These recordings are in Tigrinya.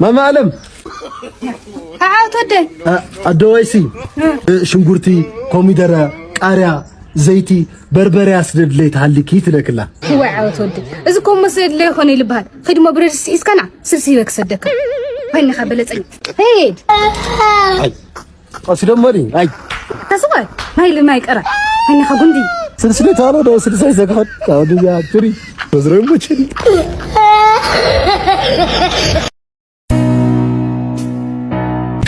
ማማ ኣለም ዓወት ወደይ። ኣደዋይሲ ሽንጉርቲ፣ ኮሚደረ፣ ቃርያ፣ ዘይቲ፣ በርበረ ኣስደድለይ ተሃሊኪ ትለክላ። ወይ ዓወት ወደይ፣ እዚ ኮሞ ስለ ድለ ይኾነ ይልበሃል። ኺድሞ ብረድስቲ ሒዝካና ስልሲ ይበክ ሰደካ። ኮይንኻ በለጸኝ። ሄድ ቀስ ደሞ ድዩ? ኣይ ተስፋ ናይ ልማይ ቀራ። ዓይንኻ ጉንዲ ስልስለ ታሎ ዶ ስልሳይ ዘግፈት ታውዲ ያ ትሪ በዝረም ቦቸኒ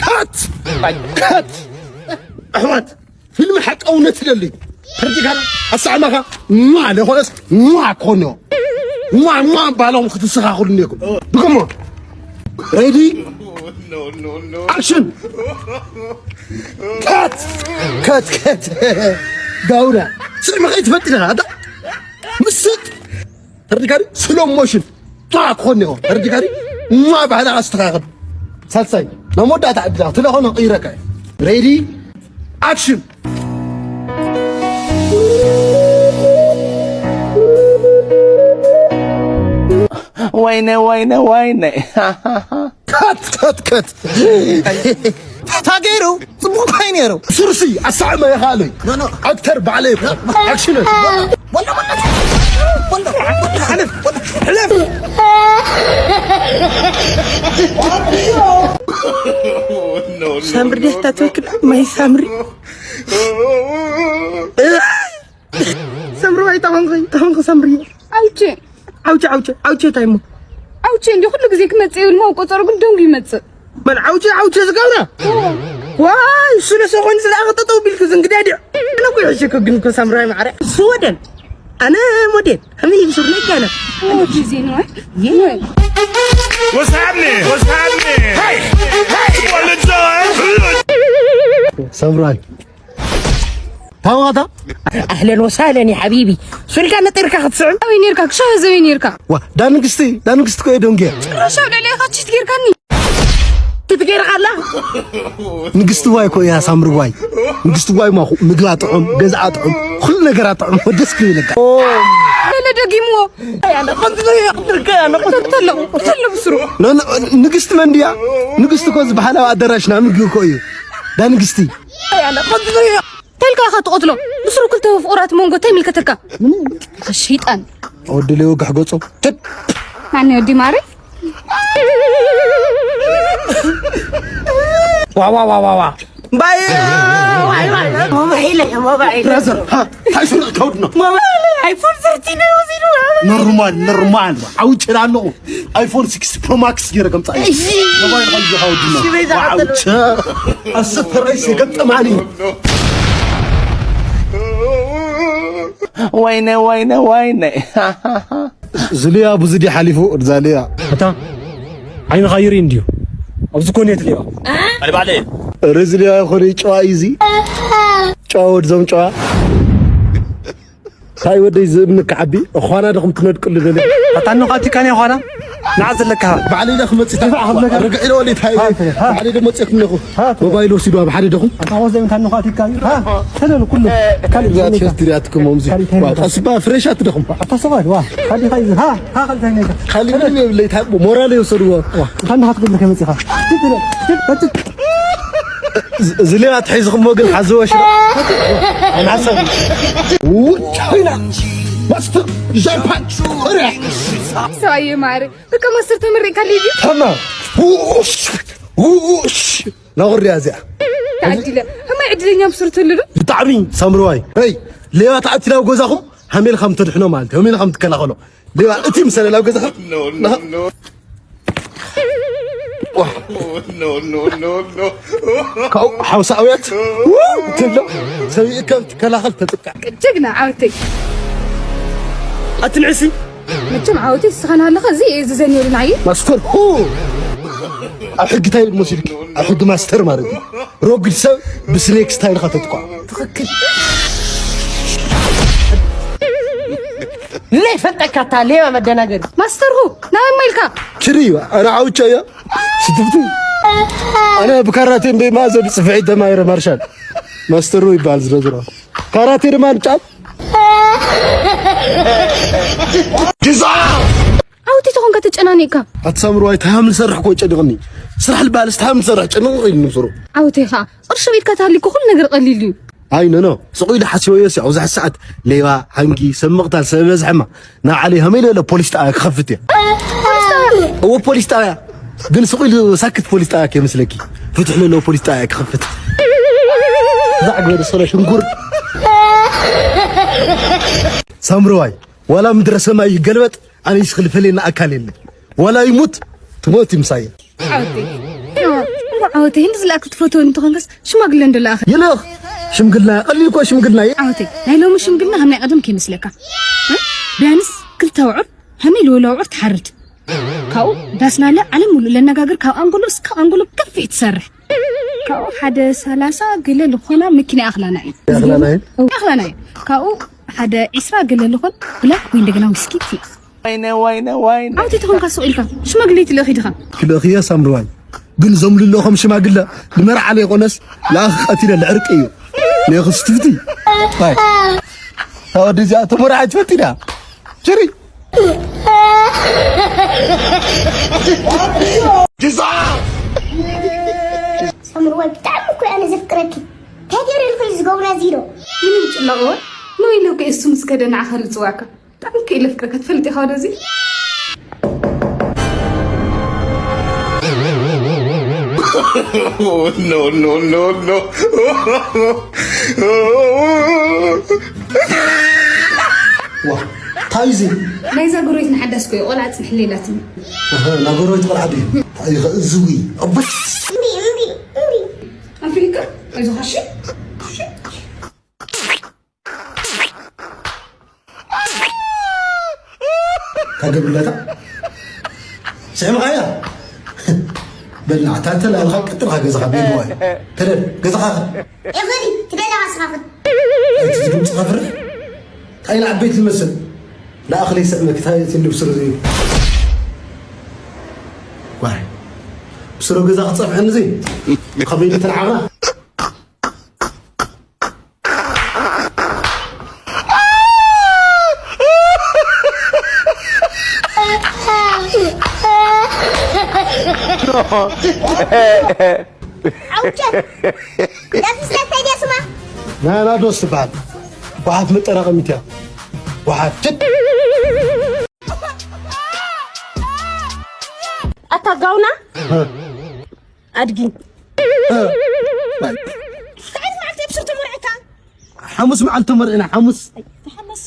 ካት ካት ኣሕዋት ፊልም ሓቂ እውነት ይደሊ ሕርጅ ጋር ኣሳዕማኻ ማ ለኾነስ ማ ኮኖ ማ ማ ባሎም ክትስኻኹሉ ነኩም ድግሞ ሬዲ ኣክሽን ካት ካት ካት ጋውዳ ስዕሚ ከይትፈጥር ኢኻ ኣታ ምስጥ ተርዲካሪ ስሎ ሞሽን ጣ ክኾን ይኸው ተርዲካሪ ማ ባህላ ኣስተኻኽል ሳልሳይ ናብ መወዳእታ ዕድላ ትለኾኖ ቀይረካ ሬዲ ኣክሽን ወይነ ወይነ ወይነ ከት ከት ከት ታገይሩ ጽቡቅ ታይ ነይሩ ስርሲ ኣሳዕመ ይኻለይ ኣክተር ባዕለይ ኣክሽን ሳምሪ ዲያ እታ ትበክል ማይ ሳምሪ ሳምሪ ዋይ ጠቐንኩ ጠቐንኩ ሳምሪ ኣውቼ ዓውቼ ዓውቼ ዓውቼ እንታይ እሞ ኣውቼ እንዲ ኩሉ ግዜ ክመጽእ ይብል ሞ ቆጸሩ ግን ደንጉ ይመጽእ መን ዓውቼ ዓውቼ ዝገብራ ዋይ እሱ ነሰ ኮይኑ ዝለኣኸ ጠጠው ቢልክ ዝንግዳዲዕ እነ እኮ ይሕሸክ ግን እኮ ሳምራይ ማዕረ እሱ ወደን ኣነ ሞዴል ከመይ ይብሱር ነጋና ግዜ ነው ሰምራይ ታዋታ ኣህለን ወሳለን ያ ሓቢቢ ሱልካ ነጢርካ ክትስዕም ኣበይ ነርካ ክሻ ዘበይ ነርካ ዋ ዳንግስቲ ዳንግስቲ ኮ ደንጌ ጭራሽ ኣብ ልዕሌኻ ቺት ጌርካኒ ትትጌርካ ኣላ ንግስቲ ዋይ ኮ እያ ሳምሪ ዋይ ንግስቲ ዋይ ማኹ ምግባ ጥዑም ገዝኣ ጥዑም ኩሉ ነገራ ጥዑም ደስ ክብል ይለካ ገለ ደጊምዎ ተሎ ተሎ ብስሩ ንግስቲ መን ድያ ንግስቲ ኮ ዝበሃላ ኣደራሽና ምግቢ ኮ እዩ ዳንግስቲ ተልካ ኢኻ ትቐትሎ ብስሩ ክልተ ፍቑራት መንጎ እንታይ ይምልከተካ ሸይጣን ወዲ ለይወግሕ ገጾ ማን ወዲ ማሪ ዋዋዋዋዋ ባይ ብራዘር ታይ ስሩዕ ከውድ ነው ሞባይል ኣይፎን ሰርቲን ወሲዱ ኖርማል ኖርማል ዓው ጭራ ኣለኹ ኣይፎን ሲክስ ፕሮ ማክስ ገይረ ከምፃ ሞባይል ኸዚ ከውድ ነው ዓውቸ ኣሰፈረይ ገጠማኒ ወይነ ወይነ ወይነ ዝልያ ብዙ ድዩ ሓሊፉ እዛ ልያ ኣታ ዓይንኻ ይርኢ እንድዩ ኣብዚ ኮኔት ሌባ ርዝልያ ይኾነ ጨዋ እዩ እዚ ጨዋ ወድዞም ጨዋ እንታይ ወደይ ዝእምኒ ክዓቢ እኳና ድኹም ትነድቅሉ ደለ ኣታ ንኻቲካን እኳና ንዓ ዘለካ ባዕለይ ኢለ ክመፅእ ርግዕ ኢለ ወለይ እንታይ ባዕለይ ደሞ ፅእኩ ኣለኹ ሞባይል ወሲዱ ኣብ ሓደ ደኹም ኣታ ወዘይ እንታይ ንኻቲካ እዩ ተለሉ ኩሉ ካልእ ዛት ሸስትሪያትኩም ኦምዚ ቀስባ ፍሬሻት ደኹም ኣታ ሰባል ዋ ካዲ ኻይዚ ሃ ሃ ካልታይ ነጋ ካልእ ምንም የብለይ ታቦ ሞራል የውሰድዎ ዋ እንታ ንኻትኩም ከመፂኻ እዚ ሌባ ተሒዝኹሞ ግን ሓዝዎ ሽሮ ኣይንሓሰብ ውቻይና ማስተር ጃፓን ኮርያ ሰብኣየ ማረ በቃ ማስተር ተመሪቅካ ሊዲ ተማ ውሽ ውሽ ነቑርያ እዚኣ ተዓዲለ ከመይ ዕድለኛ ብስሩ ትልሉ ብጣዕሚ ሳምርዋይ ይ ሌባ ተኣቲ ናብ ገዛኹም ሃሜል ከም ተድሕኖ ማለት ሃሜል ከም ትከላኸሎ ሌባ እቲ ምሰለ ናብ ገዛኻ ካብኡ ሓውሳ ኣውያት ትብሎ ሰብኢ ከም ትከላኸል ተጥቃዕ ጅግና ዓወተይ ኣቲ ንዕሲ መቸም ዓወተይ ስኻን ኣለኻ እዚ እየ ዝዘንዮ ልናየ ማስተር ሁ ኣብ ሕጊ እንታይ መሲልክ ኣብ ሕጊ ማስተር ማለት እዩ ረጉድ ሰብ ብስኔክ ስታይልካ ተጥቋ ትኽክል ለይ ፈልጠካ እታ ሌባ መደናገሪ ማስተርሁ ናበይ እማ ኢልካ ችሪ ኣነ ዓውቻ እያ ስትፍቲ ኣነ ብካራቴ እምበይ ማዘ ብፅፍዒ ተማሂረ ማርሻል ማስተሩ ይበሃል ዝረዝሮ ካራቴ ድማ ንጫት ግዛ እቲ ተኾንካ ተጨናኒቕካ። ኣትሳምርዋይ፣ ታሃም ንሰርሕ እኮ ጨንቕኒ። ስራሕ ልበሃልስ ታሃም ንሰርሕ ጨንቕ ኢሉ ንስሩ። ዓወተይ ኸዓ፣ ቅርሺ ቤትካ ተሃሊኩ ኩሉ ነገር ቀሊል እዩ። ኣይ፣ ኖ፣ ኖ። ስቕ ኢሉ ሓሲበዮ ሲ፣ ኣብዚ ሰዓት ሌባ፣ ሃንጊ፣ ሰብ ምቕታል፣ ሰብ በዝሐማ። ናብ ዓሊ ሃመይ ልበለ ፖሊስ ጣብያ ክኸፍት እየ። ፖሊስ ጣብያ? እዎ፣ ፖሊስ ጣብያ። ግን ስቕ ኢሉ ሳክት ፖሊስ ጣብያ ከይመስለኪ። ፍትሕ ለለዎ ፖሊስ ጣብያ ክኸፍት። ዛዕ ግበሪ፣ ስለ ሽንኩር። ሳምርዋይ፣ ዋላ ምድረ ሰማይ ይገልበጥ፣ ኣነ ይስኽል ፈለየና ኣካል የለ። ዋላ ይሙት፣ ትሞት ይምሳየ። ዓወተይ። እሞ ዓወተይ፣ ህንዲ ዝለኣክ ትፈትወኒ እንተኾንካስ ሽማግለ እንዶ ለኣኸ። ይልኽ። ሽምግልና፣ ቀሊል እኮ ሽምግልና እዩ። ዓወተይ፣ ናይ ሎሚ ሽምግልና ሃም ናይ ቀደም ከይመስለካ። እ? ቢያንስ ክልተ ኣውዕር፣ ሃመይ ልወለ ኣውዕር ትሓርድ። ካብኡ ዳስናለ ዓለም ሙሉእ ለነጋግር፣ ካብ ኣንጎሎ እስካብ ኣንጎሎ ገፊሕ ትሰርሕ። ካብኡ ሓደ ሰላሳ ገለ ልኾና መኪና ይኣኽላና እዩ። ይኣኽላና እዩ? ይኣኽላና እዩ። ካብኡ ሓደ ዒስራ ገለ ልኾን ብላክ ወይ እንደገና ዊስኪ ትልኣኽ። ወይነ፣ ወይነ፣ ወይነ። ዓውቲ ተኾንካ ስቕ ኢልካ ሽማግሌ ትልእኽ ኢኻ። ክልእኽዮ ሳምርዋይ። ግን ዞም ልልእኾም ሽማግለ ንመርዓ ለይኮነስ ለኣኽ ቀቲለ ልዕርቂ እዩ። ነይኽስ ትፍቲ። ባይ። ታወዲ እዚኣ ተመርዓ ትፈቲ ድያ? ሽሪ። ሳምርዋይ ብጣዕሚ እኮ እየ ኣነ ዘፍቅረኪ። እንታይ ገይረ ኢልኩ እዩ ዝገብራ ዚሮ? ምንም ጭላቕወ። ንወይለ እኮ እሱ ምስ ከደ ንዓኻ ልጽዋዕካ። ብጣዕሚ እኮ እየ ለፍቅረካ። ትፈልጥ ኢኻ ወደዚ? No, no, no, no. ዋ፣ እንታይ እዩ እዚ? ናይዛ ጎረቤትና ሓዳስ እኮ እዩ፣ ቆልዓ ጽንሕለይ ኢላትኒ። ኣሃ፣ ናይ ጎረቤት ቆልዓ ድዩ? እንታይ እዩ ኸ እዚ? ውይ፣ ኣቦይ። እምቢ፣ እምቢ፣ እምቢ። ኣንፊሕካ? ኣይዞኻ፣ እሺ? እሺ? ታገብለታ ስዕምኻያ በልና። ታተላ ኢልካ ቀጥልካ ገዛኻ ቤት ዋይ። ተደል ገዛኻ። እኽዲ ትደላ ስኻፍት። እቲ ድምፅኻ ፍርሕ። ታይ ንዓበይቲ ዝመስል ንኣኽለይ ስዕመኪ። ታይ እቲ እንዲ ብስሩ ዘይ ዋይ፣ ብስሩ ገዛ ክፀፍዐኒ ዘይ ከበይዲ ተንዓቕና። ዓውቸ፣ ዳፊስ እንታይ ድያ ስማ? ናናዶስ ትበሃል። ጓሓፍ መጠራቐሚት እያ። ጓሓፍ። ችድ። ኣታ ጋውና? እ። ኣድጊ። እ። ሰዓት መዓልቲ ኣብስር ተመርዕካ? ሓሙስ መዓልቲ ተመርዕና፣ ሓሙስ። ተሓመስ።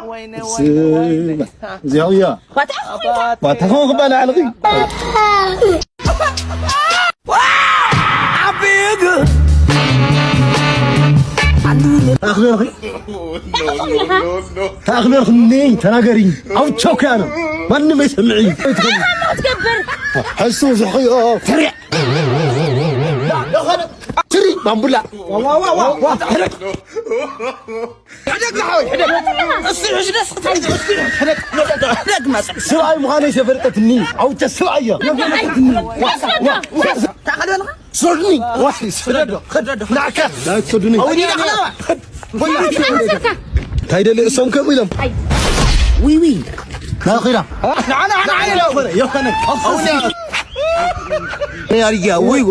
ወይነ፣ እስ-፣ ወይነ፣ ወይነ። እዚያው እያ። ዋታ ኾንካ? ዋታ ኾንክ ባላ ዓልኺ። ዓቢ እግር። ተኣኽበርኺ? ተኣኽበርኽኒ፣ ተናገሪ። ኣውቸው ከያነ። ማንም ኣይሰምዕ እዩ። ትገብር። ሕሱ ዝሕዮ፣ ፍርያ። ትሪ ባምቡላ። ዋ፣ ዋ፣ ዋ፣ ዋ፣ ዋ። ሕደግ። ሕደግ ንሓወይ፣ ሕደግ። እሱ ሕሽ ደስ ክትብል፣ እሱ ሕደግ፣ ሕደግ፣ ሕደግ መጸ። ስብኣይ ምዃነይ ተፈልጠትኒ። ኣውተ ስብኣይ እያ። ተፈልጠትኒ። ዋ፣ ዋ፣ ዋ። ታኸዶ ኣለኻ? ሶድኒ። ዋ፣ ስደዶ፣ ከደዶ። ንዓካ። ናይ ሶድኒ። ኣውዲ ዳኽላ። እንታይ ደሊ እሶም ከምኡ ኢሎም? ዊዊ። ናኺራ። ንዓና፣ ንዓና፣ ንዓና፣ ይኾነ፣ ይኾነ። ኣውኒ። ያርያ፣ ዊዊ።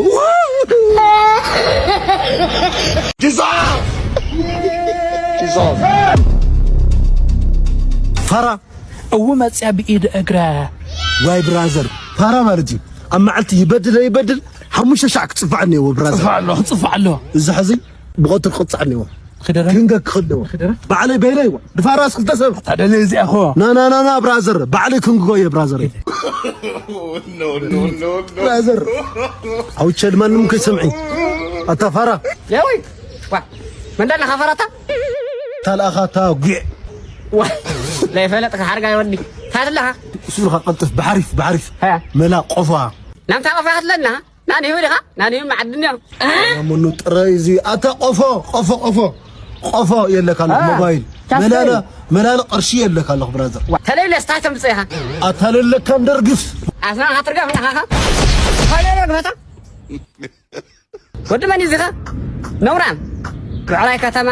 ፋራ። እው መጽያ ብኢድ እግረ። ዋይ ብራዘር፣ ፋራ ማለት እዩ። ኣብ መዓልቲ ይበድል ኣይበድል፣ ሓሙሽተ ሻዕ ክጽፋዕ እኒአዎ ብራዘር። ጽፋዕ ኣሎ፣ ክጽፋዕ ኣሎ። እዚ ሕዚ ብቐትሩ ክቕጻዕ እኒአዎ። ክደረ? ክንገ ክኸደዎ። ክደረ? ባዕለይ በይነይ ዋ። ድፋራስ ክልተ ሰብ። ኣታ ደለ እዚኣ እኮ። ና፣ ና፣ ና፣ ና፣ ብራዘር። ባዕለይ ክንግጎ እየ ብራዘር። No, no, no, no. ብራዘር። ኣውቸ ድማ ንም ከይሰምዒ። ኣታ ፋራ። ያወይ። ዋ። መን ደለኻ ፋራታ? ታልኣኻ እታ ጉዕ። ዋ። ዘይፈለጥካ ሓርጋ ይወዲ። ታትለኻ? ስኡልኻ ቀልጥፍ ብሓሪፍ፣ ብሓሪፍ። ሃያ። መላ ቆፋ። ናምታ ቆፋ ክትለና? ናንዩ ዲኻ? ናንዩ መዓድን እዮም። መኑ ጥራይ እዚ ኣታ ቆፎ፣ ቆፎ፣ ቆፎ። ቆፎ የለካ ኣለኹ፣ አ፣ ሞባይል። ካስተይ። መላለ፣ መላለ ቅርሺ የለካ ኣለኹ ብራዘር። ዋ፣ ተለይለ ስታይ ተምጽእ ኢኻ። ኣታ ለለካ እንደርግፍ። ኣስና ሃትርጋ ፈታኻ። ሃለ ረግፈታ። ወዲ መን እዩ እዚኻ? ነውራም። ምዕራይ ከተማ።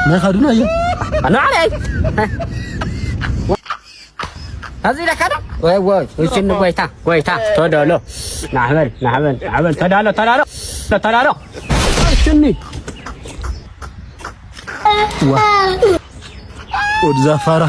ናይ ኻዱና እዩ። ነውራይ። ታዚ ኢለካ ዶ? ወይ ወይ፣ እሽኒ ጎይታ፣ ጎይታ፣ ተዳሎ። ናሕበል፣ ናሕበል፣ ናሕበል፣ ተዳሎ፣ ተዳሎ፣ ተዳሎ። እሽኒ። ዋ። ወድዛ ፋራ።